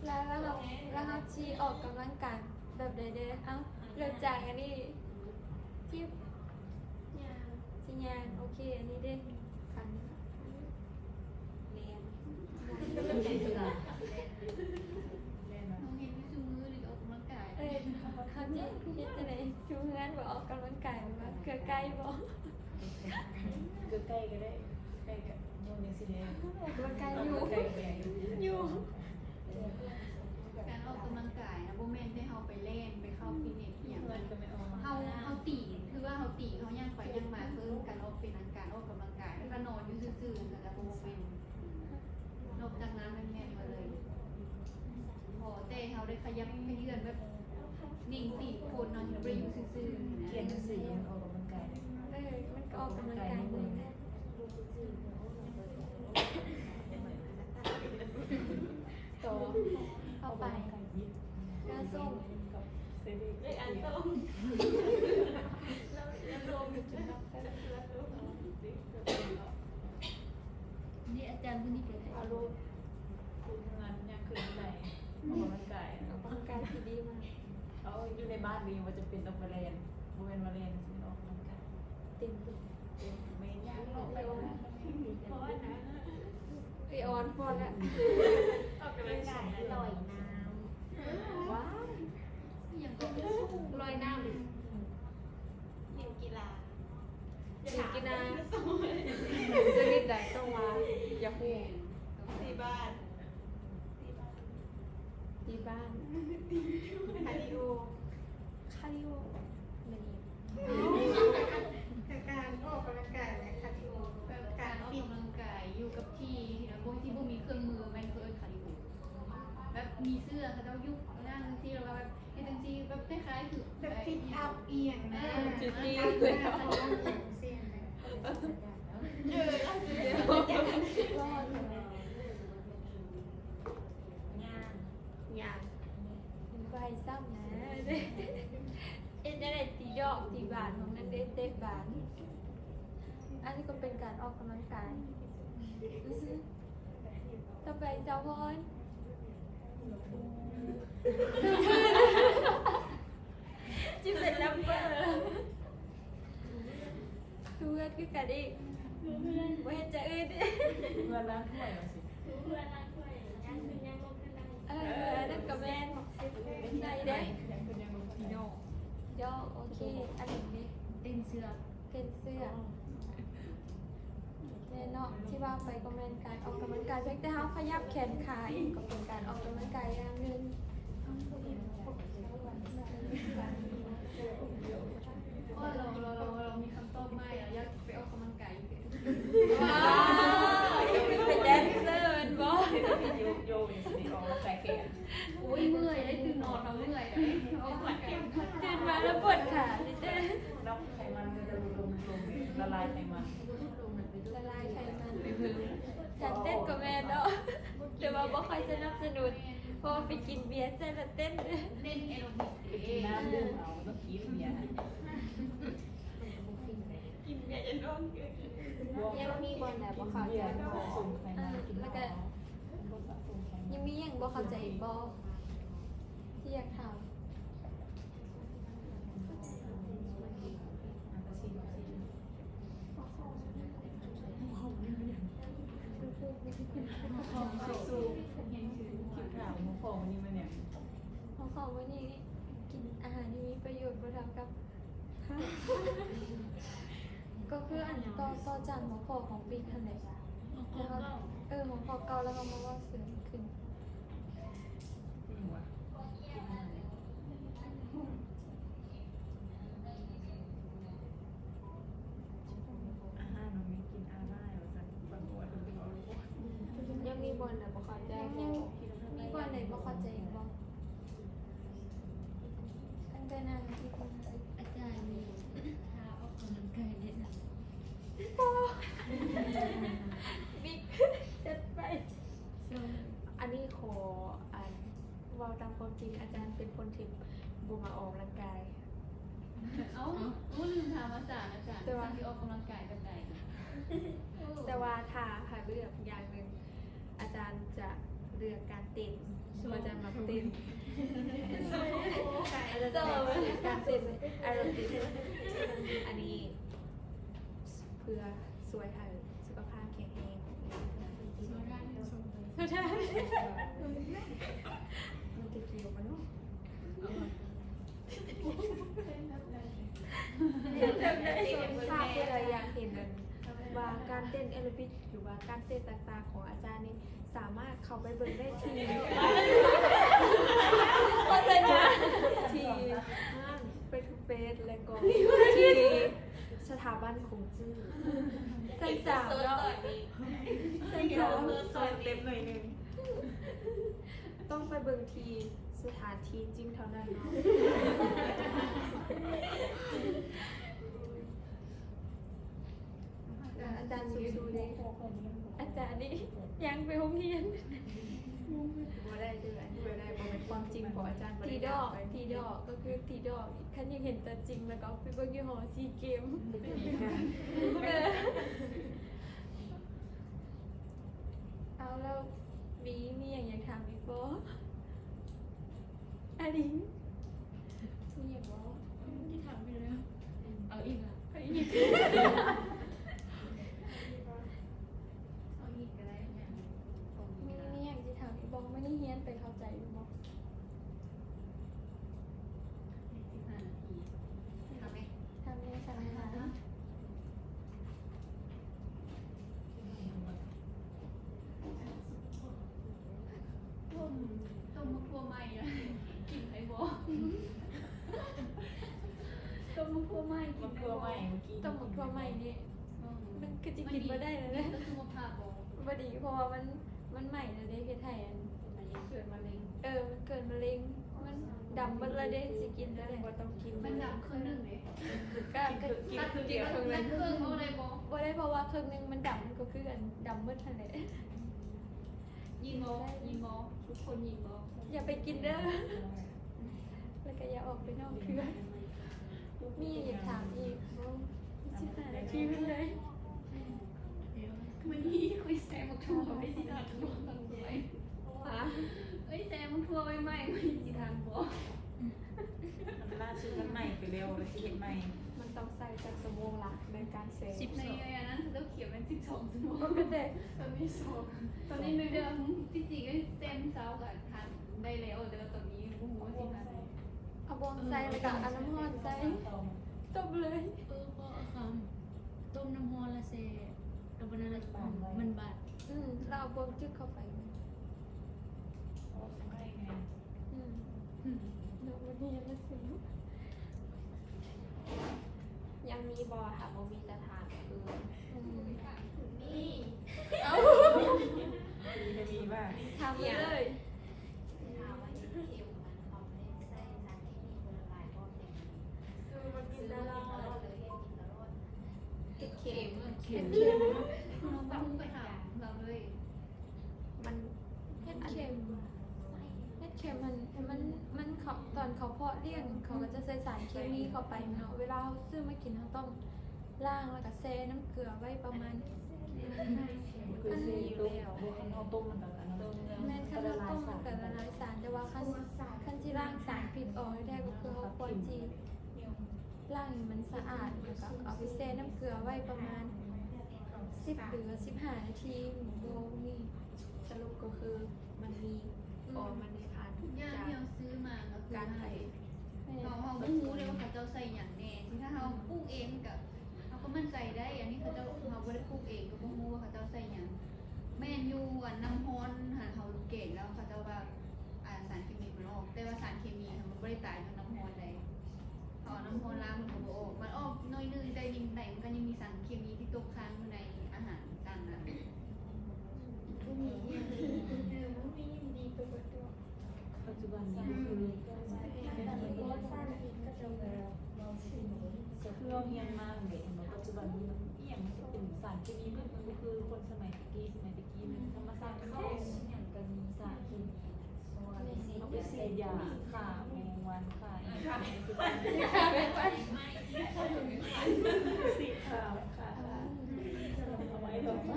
ແລ້ວ ແລ້ວເຮົາ ແລ້ວເຮົາຊິອອກກຳລັງກາຍແບບໃດເດີ? ເອົ້າ ເລີ່ມຈາກອັນນີ້ ທີ່ ຍ່າງ ຊິຍ່າງ ໂອເຄ ອັນນີ້ເດ້ ຄັນ ແລ່ນ ນ້ອງເຮັດຢູ່ຊຸມື້ນີ້ກໍອອກກຳລັງກາຍ ເອີ ເຮົາຊິເຮັດຈັ່ງໃດ ຢູ່ເຮືອນບໍ່ອອກກຳລັງກາຍ ຫຼືວ່າເຄືອໃກ້ບໍ່? ເຄືອໃກ້ກໍໄດ້ ໃກ້ກໍ ໂຍນຈັ່ງຊີ້ເດ້ ອອກກຳລັງກາຍຢູ່ ຢູ່ ການອອກກຳລັງກາຍນະ ບໍ່ແມ່ນແຕ່ເຮົາໄປແລ່ນ ໄປເຂົ້າຟິດເນັດອີ່ຫຍັງ ເຮົາ ເຮົາຕີ ຄືວ່າເຮົາຕີ ເຮົາຍ່າງໄປຍ່າງມາ ຄືການອອກ ເປັນການອອກກຳລັງກາຍ ແລ້ວກໍນອນຢູ່ຊື່ໆ ກໍຈະບໍ່ເປັນ ນອກຈາກນັ້ນແມ່ນໆ ມາເລີຍ ພໍແຕ່ເຮົາໄດ້ຂະຫຍັບຂະເຫຍື່ອນແບບ ໜິງຕີນຄົນເນາະ ທີ່ບໍ່ໄດ້ຢູ່ຊື່ໆ ຂຽນໜັງສືມັນອອກກຳລັງກາຍເດ້ ເອີ ມັນກໍອອກກຳລັງກາຍເລີຍ ຕໍ່ ເຂົ້າໄປ ງານສົ່ງ ເອີ ງານສົ່ງ ນີ້ອາຈານຜູ້ນີ້ເປັນໃຜ? ອາໂລດ ເຮັດງານ ຍ່າງຂຶ້ນບັນໄດ ອອກກຳລັງກາຍ ອອກກຳລັງກາຍທີ່ດີມາກ ເອົາ ຢູ່ໃນບ້ານນີ້ບໍ່ຈຳເປັນຕ້ອງໄປແລ່ນ ບໍ່ແມ່ນວ່າແລ່ນຊິອອກກຳລັງກາຍ ເຕັ້ນ ເຕັ້ນ ແມ່ນຍ່າງເນາະ ເອີຍ ອອນ ພໍແລ້ວ ອອກກຳລັງກາຍລອຍນ້ຳ ວ້າຍ ອີ່ຫຍັງກໍລອຍນ້ຳ ຫຼິ້ນກິລາ ຫຼິ້ນກິລາ ຊະນິດໃດຕ້ອງວ່າຢາກຮູ້? ຕີບານ ຕີບານ ຕີບານ ຄາດີໂອ ຄາດີໂອ ແມ່ນອີ່ຫຍັງ? ການອອກກຳລັງກາຍ ແລະ ຄາດີໂອ ແບບການອອກກຳລັງກາຍຢູ່ກັບທີ່ ແລ້ວບໍ່ ທີ່ບໍ່ມີເຄື່ອງມື ແມ່ນເຂົາເອີ້ນຄາດີໂອ ແບບມີເສື້ອ ເຂົາເຈົ້າຍຸກນັ້ນຈັ່ງຊີ້ ແລ້ວວ່າແບບ ເຮັດຈັ່ງຊີ້ ແບບຄ້າຍໆ ຄື ແບບ ຊິດອັບອີ່ຫຍັງນະ ເອີ ຈຸດນີ້ ເອີ ເອີ ຍ່າງ ຍ່າງ ໄວຊ້ຳນະ ເຮັດແນວໃດ ຕີດອກ ຕີບານຂອງນັ້ນເດ້ ເຕະບານ ອັນນີ້ກໍເປັນການອອກກຳລັງກາຍ ອືຮຶ ຕໍ່ໄປ ສາວພອນ ຊິເປັນແຣັບເປີ ເພື່ອນຄືກັນອີກ ບໍ່ເຮັດຈາກອື່ນ ເພື່ອນລ້າງຖ້ວຍວ່າຊິ ເພື່ອນລ້າງຖ້ວຍ ຍ່າງຂຶ້ນຍ່າງລົງ ຂຶ້ນນັ່ງ ເອີ ນັ້ນກໍແມ່ນ ໄດ້ເດ້ ຍ່າງຂຶ້ນຍ່າງລົງ ໂຍກ ໂອເຄ ອັນນີ້ເດ້ ເຕັ້ນເຊືອກ ເຕັ້ນເຊືອກ ແມ່ນເນາະ ທີ່ວ່າໄປກໍແມ່ນການອອກກຳລັງກາຍ ພຽງແຕ່ເຮົາຂະຫຍັບແຂນຂາເອງກໍເປັນການອອກກຳລັງກາຍຢ່າງໜຶ່ງ. ໂອ້ຍ ເຮົາ ເຮົາ ເຮົາ ເຮົາມີຄຳຕອບໃໝ່ ເຮົາຢາກໄປອອກກຳລັງກາຍຢູ່ເດ້. ວ້າວ ໄປແດນເຊີແມ່ນບໍ່? ໂອ້ຍ ເມື່ອຍເດ້ ຕື່ນນອນແລ້ວເມື່ອຍເດ້ ອອກກຳລັງກາຍ ຕື່ນມາແລ້ວປວດຂາເດ້. ເນາະ ໄຂມັນມັນຈະຫຼຸດລົງ ລົງ ລະລາຍໄຂມັນ ລະລາຍໄຂມັນ. ການເຕັ້ນກໍແມ່ນເນາະ ແຕ່ວ່າບໍ່ຄ່ອຍສະໜັບສະໜູນ ເພາະວ່າໄປກິນເບຍໃສ່ລະເຕັ້ນ ເຕັ້ນແອໂຣບິກ ໄປກິນນ້ຳດື່ມເອົາ ບໍ່ກິນເບຍ ກິນເບຍຈະນອນ. ຍັງມີບ່ອນໃດບໍ່ເຂົ້າໃຈບໍ່? ແລ້ວກະຍັງມີຫຍັງບໍ່ເຂົ້າໃຈອີກບໍ່ ທີ່ຢາກຖາມ? ຫົວຂໍ້ມື້ນີ້ແມ່ນຫຍັງ? ຫົວຂໍ້ມື້ນີ້ ກິນອາຫານທີ່ມີປະໂຫຍດບໍ່ເທົ່າກັບ ກໍຄືອັນຕໍ່ ຕໍ່ຈາກຫົວຂໍ້ຂອງປີກຫັ້ນແຫຼະ ຫົວຂໍ້ເກົ່າ ເອີ ຫົວຂໍ້ເກົ່າ ແລ້ວເຮົາມາເວົ້າເສີມຂຶ້ນ. ອາຫານມັນມີ ເຂົ້າໃຈບໍ່? ຕັ້ງແຕ່ນັ້ນທີ່ເພິ່ນ ອາຈານມີທ່າອອກກຳລັງກາຍແນະນຳ. ບິກ ຈັດໄປ. ອັນນີ້ຂໍ ອັນ ເວົ້າຕາມຄວາມຈິງ ອາຈານເປັນຄົນທີ່ບໍ່ມັກອອກກຳລັງກາຍ. ເອົ້າ ເອົ້າ ລືມຖາມອາຈານ ອາຈານ ແຕ່ວ່າ ຊິອອກກຳລັງກາຍແບບໃດ? ແຕ່ວ່າຖ້າໃຫ້ເລືອກຢ່າງໜຶ່ງ ອາຈານຈະເລືອກການເຕັ້ນ. ອາຈານມັກເຕັ້ນ. ອາຈານຈະເລືອກການເຕັ້ນແອໂຣບິກ. ອັນນີ້ເພື່ອຊ່ວຍໃຫ້ສຸຂະພາບແຂງແຮງ. ມັນຈະກ່ຽວກັນເນາະ. ຖ້າຜູ້ໃດຢາກເຫັນນັ້ນ ວ່າການເຕັ້ນແອໂຣບິກ ຫຼືວ່າການເຕັ້ນຕ່າງໆຂອງອາຈານນີ້ ສາມາດເຂົ້າໄປເບິ່ງໄດ້ທີ່ ທີ່ຮ້ານເຟສທູເຟສ ແລະກໍທີ່ສະຖາບັນຂົງຈື້ ຊັ້ນສາມເນາະ ຊັ້ນສາມ ເຕັມໜ້ອຍໜຶ່ງ. ຕ້ອງໄປເບິ່ງທີ່ສະຖານທີ່ຈິງເທົ່ານັ້ນເນາະ. ອາຈານສູ້ໆເດ້. ອາຈານນີ້ຍ່າງໄປໂຮງຮຽນ. ບໍ່ໄດ້ເດີ ອັນນີ້ບໍ່ໄດ້ ບໍ່ແມ່ນຄວາມຈິງ ເພາະອາຈານບໍ່ໄດ້ ທີ່ດອກ ທີ່ດອກ ກໍຄືທີ່ດອກ. ຄັນຢາກເຫັນຕົວຈິງ ແລ້ວກໍໄປເບິ່ງຢູ່ຫໍຊີເກມ. ເອີ. ເອົາ ແລ້ວ ວີ ມີຫຍັງຢາກຖາມອີກບໍ່? ອາລິງ ມີຫຍັງບໍ່? ທີ່ຖາມໄປແລ້ວ. ເອົາອີກລະ? ເອົາອີກ ເອົາອີກກໍໄດ້. ມີ ມີຫຍັງຊິຖາມອີກບໍ່? ມື້ນີ້ຮຽນໄປເຂົ້າໃຈຢູ່ບໍ່? ສິບຫ້ານາທີ. ຖາມແມ່ ຖາມແມ່ ຖາມແມ່. ຕົ້ມ ຕົ້ມໝາກຖົ່ວໃໝ່ນະ ກິນໄດ້ບໍ່? ຕົ້ມໝາກຖົ່ວໃໝ່ກິນໄດ້ບໍ່? ຕົ້ມໝາກຖົ່ວໃໝ່ນີ້ ມັນຄືຊິກິນບໍ່ໄດ້ແລ້ວເດ້. ມັນດີຕໍ່ສຸຂະພາບບໍ່? ບໍ່ດີ ເພາະວ່າມັນ ມັນໃໝ່ແລ້ວເດ້ ເຮັດໃຫ້ອັນ ເກີດມະເລັງ. ເອີ ມັນເກີດມະເລັງ. ມັນດຳໝົດແລ້ວເດ້ ຊິກິນແນວໃດ? ບໍ່ຕ້ອງກິນ. ມັນດຳເຄິ່ງໜຶ່ງເດ້. ກໍ ກໍກິນເຄິ່ງດຽວ ກິນເຄິ່ງໜຶ່ງ. ເຄິ່ງເອົາໄດ້ບໍ່? ບໍ່ໄດ້ ເພາະວ່າເຄິ່ງໜຶ່ງມັນດຳ ກໍຄືອັນດຳໝົດຫັ້ນແຫຼະ. ຍິນບໍ່? ຍິນບໍ່? ທຸກຄົນຍິນບໍ່? ຢ່າໄປກິນເດີ ແລ້ວກໍຢ່າອອກໄປນອກເທື່ອ. ມີຫຍັງຢາກຖາມອີກບໍ່? ສິບຫ້ານາທີເລີຍ. ມື້ນີ້ຂ້ອຍແຊ່ໝາກຖົ່ວໄວ້ຊິຖາມ. ຫາ? ເອີຍ ແຊ່ໝາກຖົ່ວໃໝ່ໆ ມື້ນີ້ຊິທັນບໍ່? ມັນລ່າສຸດມັນໃໝ່ໄປແລ້ວ ແລ້ວຊິເຮັດໃໝ່. ມັນຕ້ອງໃຊ້ຈັກຊົ່ວໂມງລະ ໃນການແຊ່? ສິບ ໃນອັນນັ້ນເຂົາເຈົ້າຂຽນແມ່ນສິບສອງຊົ່ວໂມງ. ໂອ້ ກໍແຕ່ ຕອນນີ້ສອງ ຕອນນີ້ໜຶ່ງເດືອນ. ທີ່ຈິງແຊ່ມື້ເຊົ້າກໍທັນໄດ້ແລ້ວ ແຕ່ວ່າຕອນນີ້ບໍ່ຮູ້ວ່າຊິທັນ. ເອົາບ່ວງໃສ່ ເອີ ແລ້ວກໍເອົານ້ຳຮ້ອນໃສ່ ຈົບເລີຍ. ເອີ ເພາະວ່າຄຳ ຕົ້ມນ້ຳຮ້ອນແລ້ວແຊ່ ແລ້ວບັດນັ້ນມັນບາດ. ອືມ ແລ້ວເອົາບ່ວງຈຶກເຂົ້າໄປ. ອືມ ເນາະ ບໍ່ມີຫຍັງມາຊື້. ຍັງມີບໍ່? ຖ້າບໍ່ມີຈະຖາມຄືນ. ອືມ ມີ. ເອົ້າ ມີ ມີວ່າ ຖາມມາເລີຍ. ເຮັດເຂັມ ເຮັດເຂັມ ເຮົາບໍ່ຮູ້ ໄປຖາມລາວເລີຍ. ມັນ ເຮັດເຂັມ ເຮັດເຂັມຫັ້ນ ມັນ ມັນ ເຂົາ ຕອນເຂົາເພາະລ້ຽງ ເຂົາກໍຈະໃສ່ສານເຄມີເຂົ້າໄປເນາະ. ເວລາເຮົາຊື້ມາກິນ ເຮົາຕ້ອງລ້າງ ແລ້ວກໍແຊ່ນ້ຳເກືອໄວ້ປະມານ ອັນນີ້ຢູ່ແລ້ວ. ບໍ່ ຄັນເຮົາຕົ້ມມັນກໍ ອັນນັ້ນ ແມ່ນ ຄັນເຮົາຕົ້ມມັນກໍລະລາຍສານ. ແຕ່ວ່າຄັນ ຄັນຊິລ້າງສານພິດອອກແທ້ໆ ກໍຄືເຮົາຄວນຊິ ລ້າງໃຫ້ມັນສະອາດ ແລ້ວກໍເອົາໄປແຊ່ນ້ຳເກືອໄວ້ປະມານສິບ ຫຼືວ່າສິບຫ້ານາທີ. ບໍ່ມີ. ສະຫຼຸບກໍຄືມັນມີ ອືມ ເພາະວ່າມັນໄດ້ຜ່ານທຸກຢ່າງທີ່ເຮົາຊື້ມາກໍຄືການໃສ່. ແມ່ນ ເຮົາ ເຮົາບໍ່ຮູ້ເດ້ວ່າເຂົາເຈົ້າໃສ່ຫຍັງແນ່. ທີ່ຖ້າເຮົາ ອືມ ປູກເອງກໍ ເຮົາກໍໝັ້ນໃຈໄດ້. ອັນນີ້ເຂົາເຈົ້າ ເຮົາບໍ່ໄດ້ປູກເອງ ກໍບໍ່ຮູ້ວ່າເຂົາເຈົ້າໃສ່ຫຍັງ. ແມ່ນຢູ່ ອັນນ້ຳຮ້ອນຫັ້ນ ເຮົາແກງແລ້ວ ເຂົາເຈົ້າວ່າ ອາ ສານເຄມີມັນອອກ ແຕ່ວ່າສານເຄມີຫັ້ນມັນບໍ່ໄດ້ຕາຍຍ້ອນນ້ຳຮ້ອນໃດ. ເຮົາເອົານ້ຳຮ້ອນລ້າງມັນກໍບໍ່ອອກ. ມັນອອກໜ້ອຍໜຶ່ງ ແຕ່ຍັງໃດມັນກໍຍັງມີສານເຄມີທີ່ຕົກຄ້າງຢູ່ໃນອາຫານຕ່າງໆ. ບໍ່ມີຫຍັງດີ ເອີ ບໍ່ມີຫຍັງດີໄປເບິດດອກ. ຄືເຮົາຮຽນມາເດ ເຫັນບໍ່ ປັດຈຸບັນນີ້ມັນອີ່ຫຍັງ ມັນຊິເປັນສານເຄມີ ມັນບໍ່ຄືຄົນສະໄໝຕະກີ້. ສະໄໝຕະກີ້ມັນທຳມະຊາດ ເຂົ້າອີ່ຫຍັງກໍມີສານເຄມີ ເຮົາໄປໃສ່ຢາຂ້າແມງວັນ ຂ້າອີ່ຫຍັງ ສີຂາວ ຂ້າ ເອົາໄວ້ດອກໄມ້.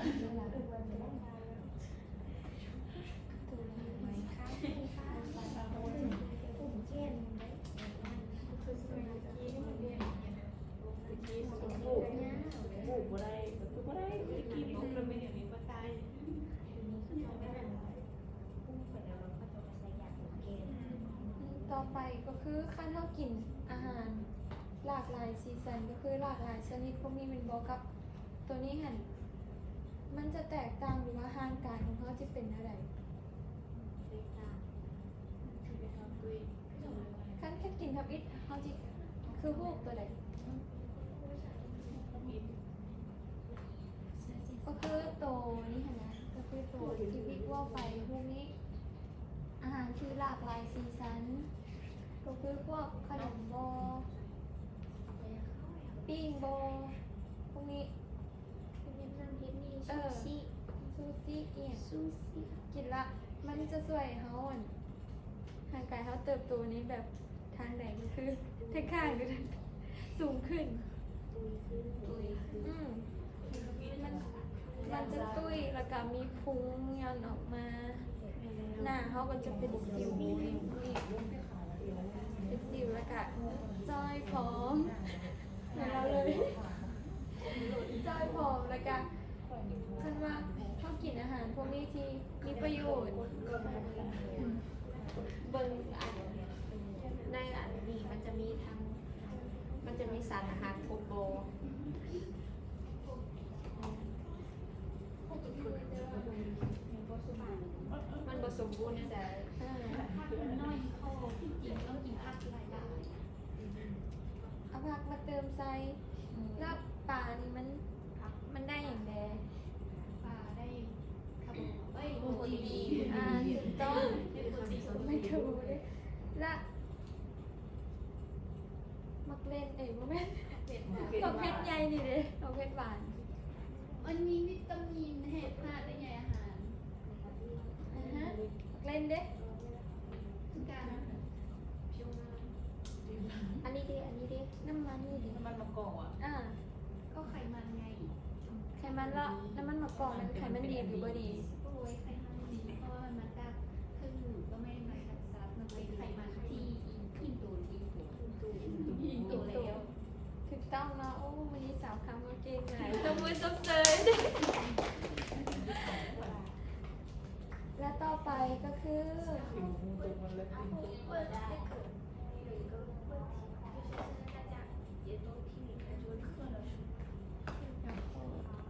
ຕໍ່ໄປກໍຄື ຄັນເຮົາກິນອາຫານຫຼາກຫຼາຍສີສັນ ກໍຄືຫຼາກຫຼາຍຊະນິດພວກນີ້ແມ່ນບໍ່ ກັບໂຕນີ້ຫັ້ນ ມັນຈະແຕກຕ່າງ ຫຼືວ່າຮ່າງກາຍຂອງເຮົາຈະເປັນແນວໃດ? ຄັນ ຄັນກິນທຳອິດ ເຮົາຊິຄືຮູບໂຕໃດ? ກໍຄືໂຕນີ້ຫັ້ນນະ ກໍຄືໂຕທີ່ວິກເວົ້າໄປ ຮູບນີ້ ອາຫານທີ່ຫຼາກຫຼາຍສີສັນ ກໍຄືພວກຂະໜົມບໍ ປີ້ງບໍ ພວກນີ້ ເຮັດນັ້ນເຮັດນີ້ ເອີ ຊູຊິ ຊູຊິອີ່ຫຍັງ ຊູຊິ ກິນລະມັນຈະຊ່ວຍໃຫ້ເຮົາ ອັນ ຮ່າງກາຍເຮົາເຕີບໂຕໃນແບບທາງໃດ ກໍຄືທາງຂ້າງ ຫຼື ສູງຂຶ້ນ ຕຸ້ຍຂຶ້ນ ຕຸ້ຍຂຶ້ນ ອືມ ມັນ ມັນຈະຕຸ້ຍ ແລ້ວກໍມີພຸງຢ່ອນອອກມາ ໜ້າເຮົາກໍຈະເປັນສິວ ເປັນສິວ ແລ້ວກໍຈ້ອຍຜອມ ເວລາເລີຍ ຈ້ອຍຜອມ ແລ້ວກະຄັນວ່າເຮົາກິນອາຫານພວກນີ້ທີ່ມີປະໂຫຍດ ເບິ່ງອັນ ໃນອັນນີ້ມັນຈະມີທັງ ມັນຈະມີສານອາຫານຄົບບໍ່? ມັນບໍ່ສົມບູນແນວໃດ? ເອີ ຖ້າມັນນ້ອຍພໍ ທີ່ຈິງຕ້ອງກິນຜັກຫຼາຍໆ. ເອົາຜັກມາເຕີມໃສ່ ແລ້ວປານີ້ມັນ ມັນໄດ້ຫຍັງແດ່? ປາໄດ້ຄາໂບ ເອີຍ ໂປຣຕີນ ອ່າ ຖືກຕ້ອງ ໄມໂຄຣເວຟ ແລ້ວ ໝາກເລັ່ນ ເອີຍ ບໍ່ແມ່ນ ໝາກເຜັດ ໝາກເຜັດໃຫຍ່ນີ້ເດ້ ໝາກເຜັດຫວານ ມັນມີວິຕາມິນ ແຮ່ທາດ ແລະ ໃຍອາຫານ ອາຮະ ໝາກເລັ່ນເດ້ ຄືກັນ ອັນນີ້ເດ້ ອັນນີ້ເດ້ ນ້ຳມັນນີ້ເດ້ ນ້ຳມັນມະກອກ ອ່າ ກໍໄຂມັນໄງ ໄຂມັນລະ ນ້ຳມັນມະກອກມັນໄຂມັນດີຫຼືບໍ່ດີ? ໂອ້ຍ ໄຂມັນດີ ເພາະວ່າມັນມາຈາກພືດ ບໍ່ແມ່ນມາຈາກສັດ ມັນເປັນໄຂມັນທີ່ອີງ ອີງໂຕ ອີງໂຕ ອີງໂຕແລ້ວ ຖືກຕ້ອງເນາະ. ໂອ້ ມື້ນີ້ສາວຄຳກໍເກັ່ງຫຼາຍ ຕົບມືຊົມເຊີຍ. ແລະ ຕໍ່ໄປກໍຄື